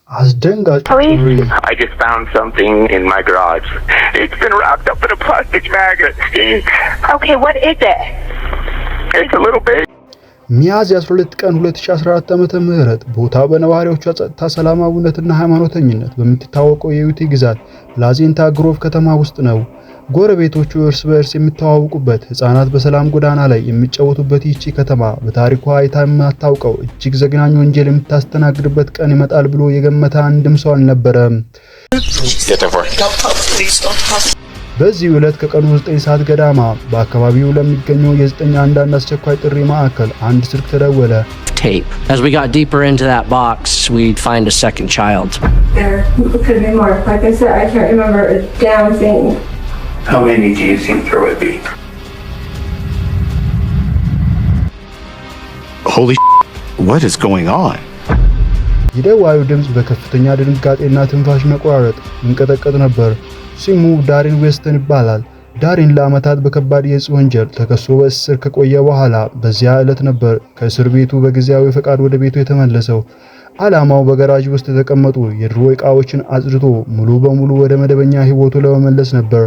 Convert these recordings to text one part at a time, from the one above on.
አስደንጋጭ Police? ጥሪ። I just found something in my garage. It's been wrapped up in a plastic bag. It stinks. Okay, what is it? It's a little baby. ሚያዝያ 12 ቀን 2014 ዓመተ ምህረት ቦታው በነዋሪዎቿ ጸጥታ፣ ሰላማዊነትና ሃይማኖተኝነት በምትታወቀው የዩቲ ግዛት ፕላዜንታ ግሮቭ ከተማ ውስጥ ነው። ጎረቤቶቹ እርስ በእርስ የሚተዋወቁበት፣ ሕፃናት በሰላም ጎዳና ላይ የሚጫወቱበት ይህቺ ከተማ በታሪኳ አይታ የማታውቀው እጅግ ዘግናኝ ወንጀል የምታስተናግድበት ቀን ይመጣል ብሎ የገመተ አንድም ሰው አልነበረም። Get there for በዚህ ዕለት ከቀኑ 9 ሰዓት ገደማ በአካባቢው ለሚገኘው የ911 አስቸኳይ ጥሪ ማዕከል አንድ ስልክ ተደወለ። Tape. As we got deeper into that box, we'd find a second child. There could be more. Like I said, I can't remember a damn thing. How many do you think there would be? Holy, what is going on? የደዋዩ ድምፅ በከፍተኛ ድንጋጤና ትንፋሽ መቆራረጥ ይንቀጠቀጥ ነበር። ስሙ ዳሪን ዌስተን ይባላል። ዳሪን ለዓመታት በከባድ የዕፅ ወንጀል ተከሶ በእስር ከቆየ በኋላ በዚያ ዕለት ነበር ከእስር ቤቱ በጊዜያዊ ፈቃድ ወደ ቤቱ የተመለሰው። ዓላማው በገራዥ ውስጥ የተቀመጡ የድሮ ዕቃዎችን አጽድቶ ሙሉ በሙሉ ወደ መደበኛ ሕይወቱ ለመመለስ ነበር።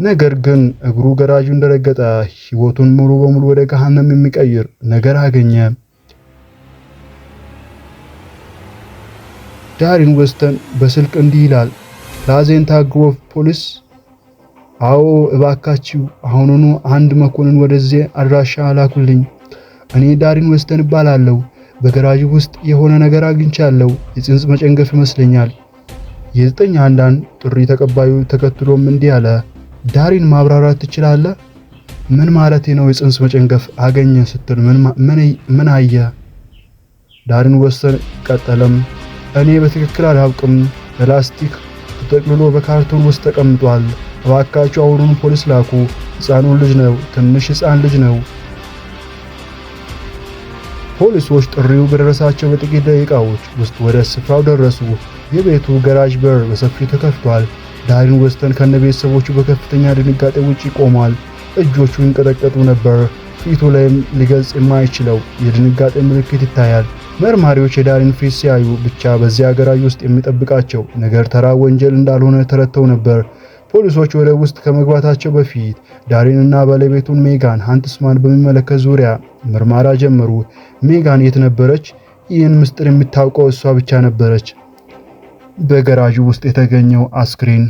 ነገር ግን እግሩ ገራዡ እንደረገጠ ሕይወቱን ሙሉ በሙሉ ወደ ገሃነም የሚቀይር ነገር አገኘ። ዳሪን ዌስተን በስልክ እንዲህ ይላል። ፕላዜንታ ግሮቭ ፖሊስ? አዎ፣ እባካችሁ አሁኑኑ አንድ መኮንን ወደዚህ አድራሻ ላኩልኝ። እኔ ዳሪን ዌስተን እባላለሁ። በገራዥ ውስጥ የሆነ ነገር አግኝቻለሁ። የጽንስ መጨንገፍ ይመስለኛል። የ911 ጥሪ ተቀባዩ ተከትሎም እንዲህ አለ። ዳሪን፣ ማብራራት ትችላለህ? ምን ማለት ነው? የጽንስ መጨንገፍ አገኘ ስትል ምን አየ? ዳሪን ዌስተን ቀጠለም። እኔ በትክክል አላውቅም። በላስቲክ ተጠቅልሎ በካርቶን ውስጥ ተቀምጧል። እባካችሁ አሁኑኑ ፖሊስ ላኩ። ሕፃኑን ልጅ ነው፣ ትንሽ ሕፃን ልጅ ነው። ፖሊሶች ጥሪው በደረሳቸው በጥቂት ደቂቃዎች ውስጥ ወደ ስፍራው ደረሱ። የቤቱ ገራዥ በር በሰፊው ተከፍቷል። ዳሪን ዌስተን ከነ ቤተሰቦቹ በከፍተኛ ድንጋጤ ውጪ ቆሟል። እጆቹ ይንቀጠቀጡ ነበር። ፊቱ ላይም ሊገልጽ የማይችለው የድንጋጤ ምልክት ይታያል። መርማሪዎች የዳሪን ፊት ሲያዩ ብቻ በዚያ ገራዥ ውስጥ የሚጠብቃቸው ነገር ተራ ወንጀል እንዳልሆነ ተረድተው ነበር። ፖሊሶች ወደ ውስጥ ከመግባታቸው በፊት ዳሪን እና ባለቤቱን ሜጋን ሃንትስማን በሚመለከት ዙሪያ ምርመራ ጀመሩ። ሜጋን የት ነበረች? ይህን ምስጢር የምታውቀው እሷ ብቻ ነበረች። በገራዡ ውስጥ የተገኘው አስክሬን።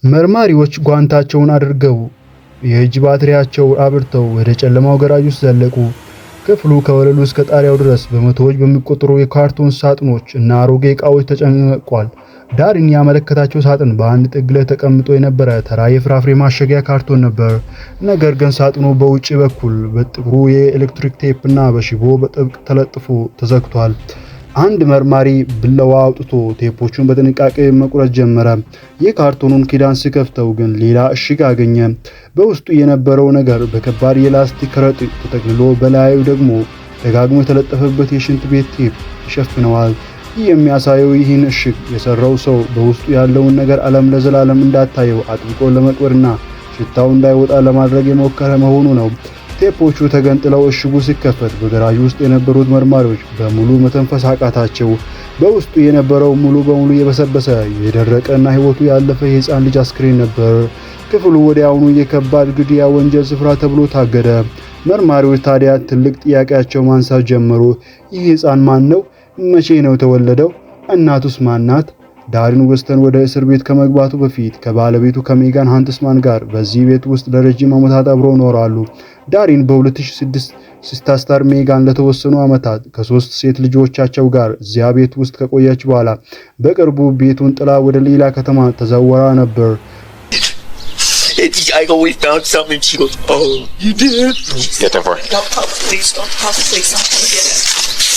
መርማሪዎች ጓንታቸውን አድርገው የእጅ ባትሪያቸው አብርተው ወደ ጨለማው ገራዥ ውስጥ ዘለቁ። ክፍሉ ከወለሉ እስከ ጣሪያው ድረስ በመቶዎች በሚቆጠሩ የካርቶን ሳጥኖች እና አሮጌ ዕቃዎች ተጨናንቋል። ዳሪን ያመለከታቸው ሳጥን በአንድ ጥግ ላይ ተቀምጦ የነበረ ተራ የፍራፍሬ ማሸጊያ ካርቶን ነበር። ነገር ግን ሳጥኑ በውጭ በኩል በጥቁሩ የኤሌክትሪክ ቴፕ እና በሽቦ በጥብቅ ተለጥፎ ተዘግቷል። አንድ መርማሪ ቢላዋ አውጥቶ ቴፖቹን በጥንቃቄ መቁረጥ ጀመረ። የካርቶኑን ክዳን ሲከፍተው ግን ሌላ እሽግ አገኘ። በውስጡ የነበረው ነገር በከባድ የላስቲክ ከረጢት ተጠቅልሎ በላዩ ደግሞ ደጋግሞ የተለጠፈበት የሽንት ቤት ቴፕ ይሸፍነዋል። ይህ የሚያሳየው ይህን እሽግ የሰራው ሰው በውስጡ ያለውን ነገር ዓለም ለዘላለም እንዳታየው አጥብቆ ለመቅበርና ሽታው እንዳይወጣ ለማድረግ የሞከረ መሆኑ ነው። ቴፖቹ ተገንጥለው እሽጉ ሲከፈት በገራዥ ውስጥ የነበሩት መርማሪዎች በሙሉ መተንፈስ አቃታቸው። በውስጡ የነበረው ሙሉ በሙሉ የበሰበሰ፣ የደረቀና ሕይወቱ ያለፈ የሕፃን ልጅ አስክሬን ነበር። ክፍሉ ወዲያውኑ የከባድ ግድያ ወንጀል ስፍራ ተብሎ ታገደ። መርማሪዎች ታዲያ ትልቅ ጥያቄያቸው ማንሳት ጀመሩ። ይህ ሕፃን ማን ነው? መቼ ነው የተወለደው? እናቱስ ማን ናት? ዳሪን ዌስተን ወደ እስር ቤት ከመግባቱ በፊት ከባለቤቱ ከሜጋን ሃንትስማን ጋር በዚህ ቤት ውስጥ ለረጅም ዓመታት አብረው ኖረዋል። ዳሪን በ2006 ሲታሰር ሜጋን ለተወሰኑ ዓመታት ከሶስት ሴት ልጆቻቸው ጋር እዚያ ቤት ውስጥ ከቆየች በኋላ በቅርቡ ቤቱን ጥላ ወደ ሌላ ከተማ ተዛውራ ነበር። I go, we found something. She goes, "Oh, you did?" Get there for Don't call the police. Don't call the police. I'm gonna get it.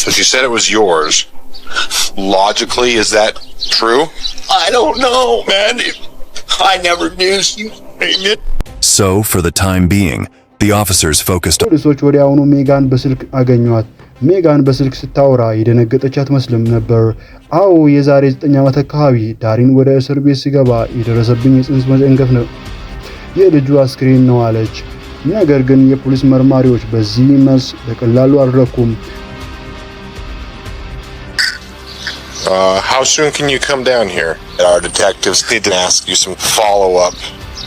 So she said it was yours. Logically, is that true? I don't know, man. I never knew she was pregnant. So, for the time being, the officers focused ፖሊሶች ወዲያውኑ ሜጋን በስልክ አገኟት። ሜጋን በስልክ ስታወራ የደነገጠች አትመስልም ነበር። አዎ፣ የዛሬ 9 ዓመት አካባቢ ዳሪን ወደ እስር ቤት ሲገባ የደረሰብኝ የጽንስ መጨንገፍ ነው፣ የልጁ አስክሬን ነው አለች። ነገር ግን የፖሊስ መርማሪዎች በዚህ መልስ በቀላሉ አልረኩም። How soon can you come down here? Our detectives need to ask you some follow-up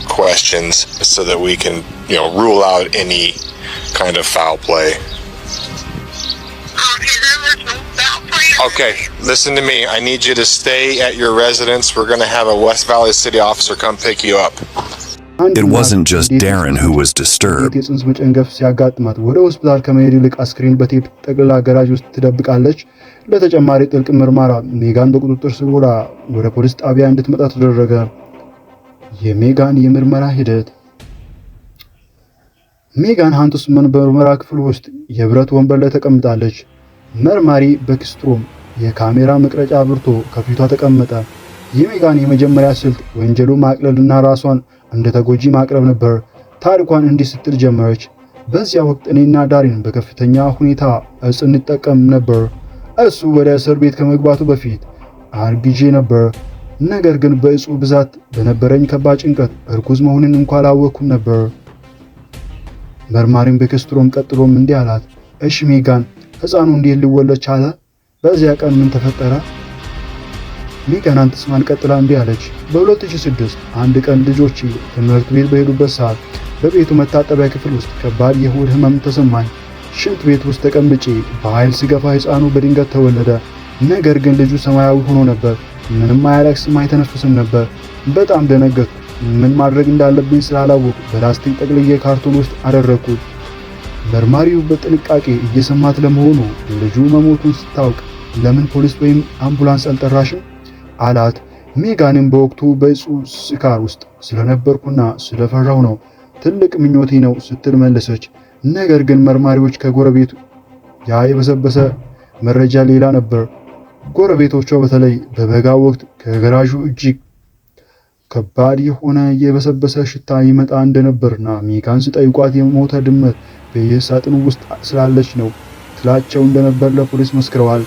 questions so that we can rule out any kind of foul play. Okay, there was no foul play. Okay, listen to me. I need you to stay at your residence. We're going to have a West Valley City officer come pick you up. It wasn't just Darren who was disturbed. እንዴት የጽንስ መጨንገፍ ሲያጋጥማት ወደ ሆስፒታል ከመሄድ ይልቅ አስክሬን በቴፕ ጠቅልላ ገራጅ ውስጥ ትደብቃለች? ለተጨማሪ ጥልቅ ምርመራ ሜጋን በቁጥጥር ስር ውላ ወደ ፖሊስ ጣቢያ እንድትመጣ ተደረገ። የሜጋን የምርመራ ሂደት። ሜጋን ሃንትስመን በምርመራ ክፍል ውስጥ የብረት ወንበር ላይ ተቀምጣለች። መርማሪ በክስትሮም የካሜራ መቅረጫ አብርቶ ከፊቷ ተቀመጠ። የሜጋን የመጀመሪያ ስልት ወንጀሉን ማቅለልና ራሷን እንደ ተጎጂ ማቅረብ ነበር። ታሪኳን እንዲህ ስትል ጀመረች። በዚያ ወቅት እኔና ዳሪን በከፍተኛ ሁኔታ እጽ እንጠቀም ነበር። እሱ ወደ እስር ቤት ከመግባቱ በፊት አርግዤ ነበር። ነገር ግን በእጹ ብዛት በነበረኝ ከባድ ጭንቀት እርጉዝ መሆኔን እንኳ አላወቅኩም ነበር። መርማሪም ቤክስትሮም ቀጥሎም እንዲህ አላት። እሺ ሜጋን፣ ሕፃኑ እንዴት ሊወለድ ቻለ? በዚያ ቀን ምን ተፈጠረ? ሜጋን ሃንትስማን ቀጥላ እንዲህ አለች። በ2006 አንድ ቀን ልጆቼ ትምህርት ቤት በሄዱበት ሰዓት በቤቱ መታጠቢያ ክፍል ውስጥ ከባድ የሆድ ህመም ተሰማኝ። ሽንት ቤት ውስጥ ተቀምጬ በኃይል ስገፋ ሕፃኑ በድንገት ተወለደ። ነገር ግን ልጁ ሰማያዊ ሆኖ ነበር። ምንም አያለቅስም፣ አይተነፍስም ነበር። በጣም ደነገጥኩ። ምን ማድረግ እንዳለብኝ ስላላወቅኩ በላስቲክ ጠቅልዬ ካርቶን ውስጥ አደረግኩት። መርማሪው በጥንቃቄ እየሰማት፣ ለመሆኑ ልጁ መሞቱን ስታውቅ ለምን ፖሊስ ወይም አምቡላንስ አልጠራሽም? አላት። ሜጋንም በወቅቱ በእጹ ስካር ውስጥ ስለነበርኩና ስለፈራሁ ነው፣ ትልቅ ምኞቴ ነው ስትል መለሰች። ነገር ግን መርማሪዎች ከጎረቤቱ ያ የበሰበሰ መረጃ ሌላ ነበር። ጎረቤቶቿ በተለይ በበጋ ወቅት ከገራዡ እጅግ ከባድ የሆነ የበሰበሰ ሽታ ይመጣ እንደነበርና ሜጋን ሲጠይቋት የሞተ ድመት በየሳጥኑ ውስጥ ስላለች ነው ትላቸው እንደነበር ለፖሊስ መስክረዋል።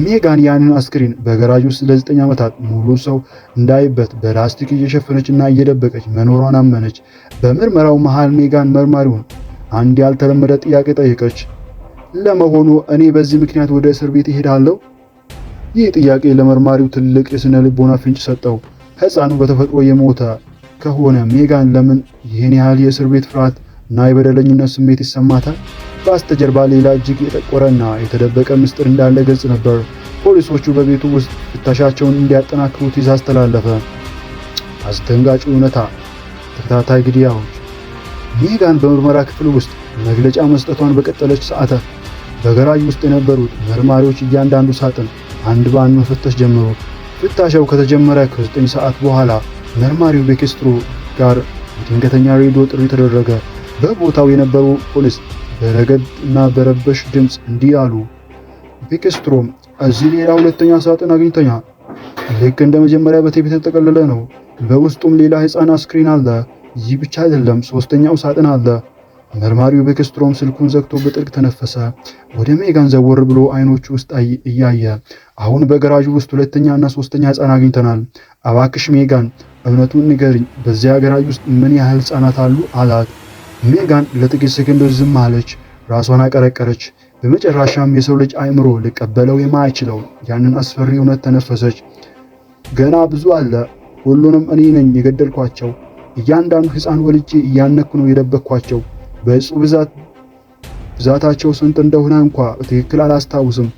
ሜጋን ያንን አስክሬን በገራጅ ውስጥ ለ9 ዓመታት ሙሉ ሰው እንዳያይበት በላስቲክ እየሸፈነች እና እየደበቀች መኖሯን አመነች። በምርመራው መሃል ሜጋን መርማሪውን አንድ ያልተለመደ ጥያቄ ጠየቀች። ለመሆኑ እኔ በዚህ ምክንያት ወደ እስር ቤት እሄዳለሁ? ይህ ጥያቄ ለመርማሪው ትልቅ የስነ ልቦና ፍንጭ ሰጠው። ሕፃኑ በተፈጥሮ የሞተ ከሆነ ሜጋን ለምን ይህን ያህል የእስር ቤት ፍርሃት እና የበደለኝነት ስሜት ይሰማታል? በስተጀርባ ሌላ እጅግ የጠቆረና የተደበቀ ምስጢር እንዳለ ግልጽ ነበር። ፖሊሶቹ በቤቱ ውስጥ ፍተሻቸውን እንዲያጠናክሩ ትዕዛዝ ተላለፈ። አስደንጋጩ እውነታ፣ ተከታታይ ግድያዎች። ሜጋን በምርመራ ክፍል ውስጥ መግለጫ መስጠቷን በቀጠለች ሰዓታት በገራጅ ውስጥ የነበሩት መርማሪዎች እያንዳንዱ ሳጥን አንድ በአንድ መፈተሽ ጀመሩ። ፍተሻው ከተጀመረ ከ9 ሰዓት በኋላ መርማሪው ቤክስትሮ ጋር የድንገተኛ ሬዲዮ ጥሪ ተደረገ። በቦታው የነበሩ ፖሊስ በረገድ እና በረበሽ ድምፅ እንዲህ አሉ። ቤክስትሮም፣ እዚህ ሌላ ሁለተኛ ሳጥን አግኝተናል። ልክ እንደ መጀመሪያ በቴፕ የተጠቀለለ ነው። በውስጡም ሌላ ሕፃን አስክሬን አለ። ይህ ብቻ አይደለም፣ ሶስተኛው ሳጥን አለ። መርማሪው ቤክስትሮም ስልኩን ዘግቶ በጥልቅ ተነፈሰ። ወደ ሜጋን ዘወር ብሎ አይኖቹ ውስጥ እያየ፣ አሁን በገራዡ ውስጥ ሁለተኛ እና ሶስተኛ ሕፃን አግኝተናል። እባክሽ ሜጋን፣ እውነቱን ንገሪኝ፣ በዚያ ገራዥ ውስጥ ምን ያህል ሕፃናት አሉ? አላት። ሜጋን ለጥቂት ሰከንዶች ዝም አለች፣ ራሷን አቀረቀረች። በመጨረሻም የሰው ልጅ አእምሮ ሊቀበለው የማይችለው ያንን አስፈሪ እውነት ተነፈሰች። ገና ብዙ አለ። ሁሉንም እኔ ነኝ የገደልኳቸው። እያንዳንዱ ሕፃን ወልጄ እያነኩ ነው የደበቅኳቸው። በእጹ ብዛት ብዛታቸው ስንት እንደሆነ እንኳ በትክክል አላስታውስም።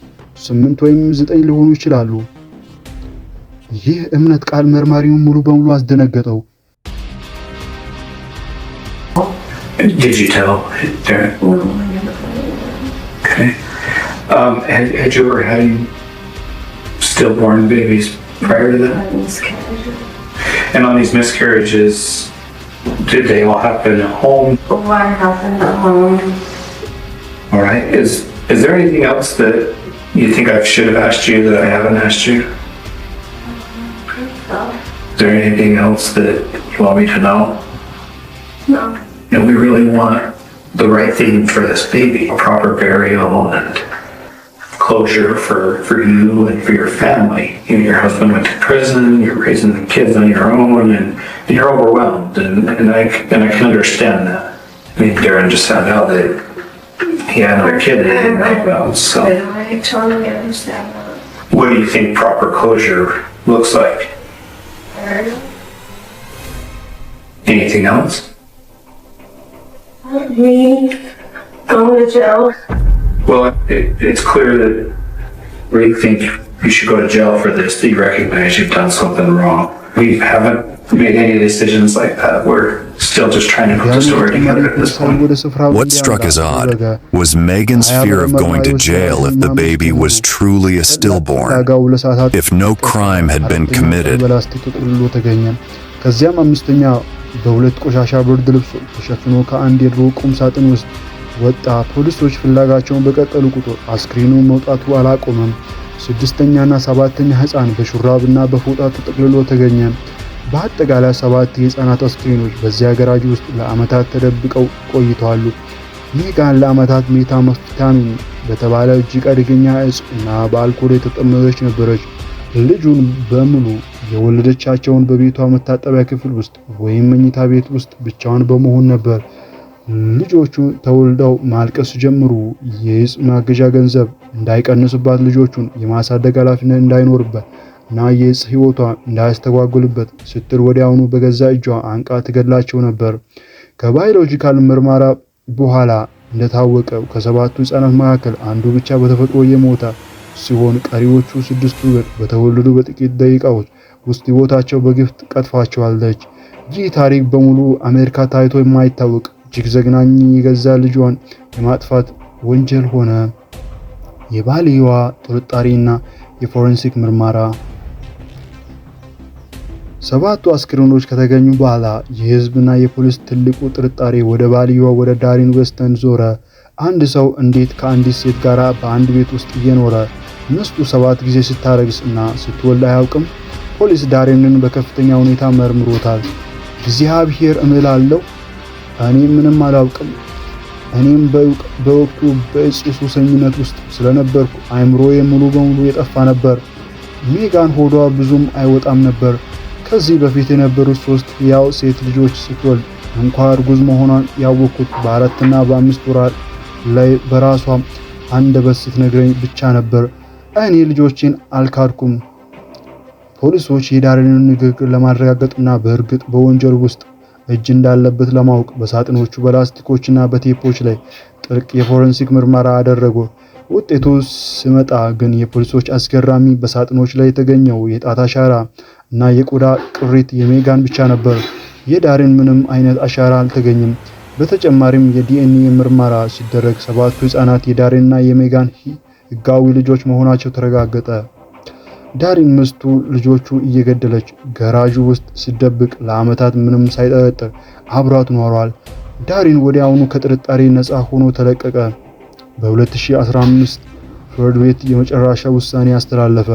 ስምንት ወይም ዘጠኝ ሊሆኑ ይችላሉ። ይህ እምነት ቃል መርማሪውን ሙሉ በሙሉ አስደነገጠው። Did you tell Darren? No, I never told anyone. Okay. Had you ever had any stillborn babies prior to that? I had miscarriages. And on these miscarriages, did they all happen at home? One happened at home. All right. Is there anything else that you think I should have asked you that I haven't asked you? So, Is there anything else that you want me to know? no. And we really want the right thing for this baby, a proper burial and closure for you and for your family. Your husband went to prison, you're raising the kids on your own, and you're overwhelmed, and I can understand that. I mean, Darren just found out that he had another kid that he didn't know about, so. I totally understand that. What do you think proper closure looks like? Burial. Anything else? Me going to jail. Well, it's clear that we think you should go to jail for this, that you recognize you've done something wrong. We haven't made any decisions like that. We're still just trying to put the story together at this point. ወደ ስፍራው What struck as odd አደረገ። was Megan's fear of going to jail if the baby was truly a stillborn. ፍለጋው ለሰዓታት If no crime had been አራተኛው committed, በላስቲክ ተጠቅልሎ ተገኘ። ከዚያም አምስተኛ በሁለት ቆሻሻ ብርድ ልብሶች ተሸፍኖ ከአንድ የድሮ ቁም ሳጥን ውስጥ ወጣ። ፖሊሶች ፍለጋቸውን በቀጠሉ ቁጥር አስክሬኑ መውጣቱ አላቆመም። ስድስተኛና ሰባተኛ ህፃን በሹራብና በፎጣ ተጠቅልሎ ተገኘ። በአጠቃላይ ሰባት የህፃናት አስክሬኖች በዚያ ገራጅ ውስጥ ለዓመታት ተደብቀው ቆይተዋል። ሜጋን ለዓመታት ሜታምፌታሚን በተባለ እጅግ አደገኛ እጽ እና በአልኮል የተጠመደች ነበረች። ልጁን በሙሉ የወለደቻቸውን በቤቷ መታጠቢያ ክፍል ውስጥ ወይም መኝታ ቤት ውስጥ ብቻዋን በመሆን ነበር። ልጆቹ ተወልደው ማልቀስ ሲጀምሩ የእጽ ማገዣ ገንዘብ እንዳይቀንስባት፣ ልጆቹን የማሳደግ ኃላፊነት እንዳይኖርባት እና የእጽ ህይወቷ እንዳያስተጓጉልበት ስትል ወዲያውኑ በገዛ እጇ አንቃ ትገድላቸው ነበር። ከ biological ምርመራ በኋላ እንደታወቀው ከሰባቱ ህጻናት መካከል አንዱ ብቻ በተፈጥሮ የሞተ ሲሆን ቀሪዎቹ ስድስቱ ግን በተወለዱ በጥቂት ደቂቃዎች ውስጥ ህይወታቸው በግፍ ቀጥፋቸዋለች። ይህ ታሪክ በሙሉ አሜሪካ ታይቶ የማይታወቅ እጅግ ዘግናኝ የገዛ ልጇን የማጥፋት ወንጀል ሆነ። የባልየዋ ጥርጣሬና የ forensic ምርመራ። ሰባቱ አስክሬኖች ከተገኙ በኋላ የህዝብና የፖሊስ ትልቁ ጥርጣሬ ወደ ባልየዋ ወደ ዳሪን ዌስተን ዞረ። አንድ ሰው እንዴት ከአንዲት ሴት ጋር በአንድ ቤት ውስጥ እየኖረ ሚስቱ ሰባት ጊዜ ስታረግዝ እና ስትወልድ አያውቅም? ፖሊስ ዳሪንን በከፍተኛ ሁኔታ መርምሮታል። "እግዚአብሔር እምላለሁ፣ እኔ ምንም አላውቅም። እኔም በወቅቱ በእጽ ሱሰኝነት ውስጥ ስለነበርኩ አእምሮዬ ሙሉ በሙሉ የጠፋ ነበር።" ሜጋን ሆዷ ብዙም አይወጣም ነበር። ከዚህ በፊት የነበሩት ሶስት ሕያው ሴት ልጆች ስትወልድ እንኳ እርጉዝ መሆኗን ያወቅኩት በ4ና በ5 ወራት ላይ በራሷ አንደበት ስትነግረኝ ብቻ ነበር። እኔ ልጆቼን አልካድኩም። ፖሊሶች የዳሪንን ንግግር ለማረጋገጥና በእርግጥ በወንጀል ውስጥ እጅ እንዳለበት ለማወቅ በሳጥኖቹ፣ በላስቲኮችና በቴፖች ላይ ጥልቅ የ forensic ምርመራ አደረጉ። ውጤቱ ሲመጣ ግን የፖሊሶች አስገራሚ በሳጥኖች ላይ የተገኘው የጣት አሻራ እና የቆዳ ቅሪት የሜጋን ብቻ ነበር። የዳሪን ምንም አይነት አሻራ አልተገኘም። በተጨማሪም የዲኤንኤ ምርመራ ሲደረግ ሰባቱ ህጻናት የዳሪንና የሜጋን ህጋዊ ልጆች መሆናቸው ተረጋገጠ። ዳሪን ሚስቱ ልጆቹ እየገደለች ገራዡ ውስጥ ሲደብቅ ለዓመታት ምንም ሳይጠረጥር አብሯት ኖሯል። ዳሪን ወዲያውኑ ከጥርጣሬ ነፃ ሆኖ ተለቀቀ። በ2015 ፍርድ ቤት የመጨረሻ ውሳኔ አስተላለፈ።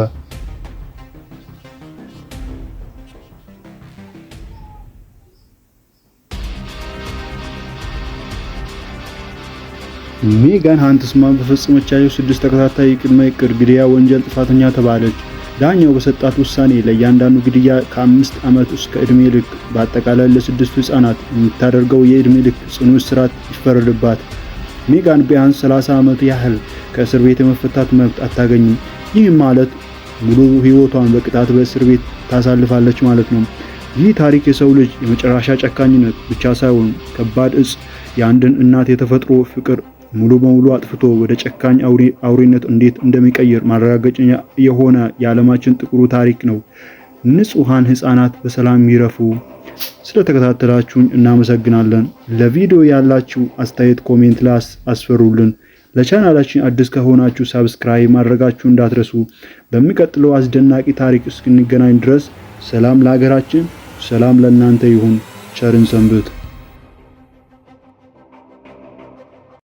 ሜጋን ሃንትስማን በፈጸመቻቸው ስድስት ተከታታይ የቅድመ እቅድ ግድያ ወንጀል ጥፋተኛ ተባለች። ዳኛው በሰጣት ውሳኔ ለእያንዳንዱ ግድያ ከ5 ዓመት እስከ ዕድሜ ልክ፣ በአጠቃላይ ለስድስቱ ህጻናት የምታደርገው የዕድሜ ልክ ጽኑ እስራት ይፈረድባት። ሜጋን ቢያንስ 30 ዓመት ያህል ከእስር ቤት የመፈታት መብት አታገኝም። ይህም ማለት ሙሉ ህይወቷን በቅጣት በእስር ቤት ታሳልፋለች ማለት ነው። ይህ ታሪክ የሰው ልጅ የመጨረሻ ጨካኝነት ብቻ ሳይሆን ከባድ እጽ የአንድን እናት የተፈጥሮ ፍቅር ሙሉ በሙሉ አጥፍቶ ወደ ጨካኝ አውሬነት እንዴት እንደሚቀይር ማረጋገጫ የሆነ የዓለማችን ጥቁሩ ታሪክ ነው። ንጹሐን ህፃናት በሰላም ይረፉ። ስለተከታተላችሁኝ እናመሰግናለን። ለቪዲዮ ያላችሁ አስተያየት comment ላይ አስፍሩልን። ለቻናላችን አዲስ ከሆናችሁ subscribe ማድረጋችሁ እንዳትረሱ። በሚቀጥለው አስደናቂ ታሪክ እስክንገናኝ ድረስ ሰላም ለሀገራችን፣ ሰላም ለእናንተ ይሁን። ቸር እንሰንብት።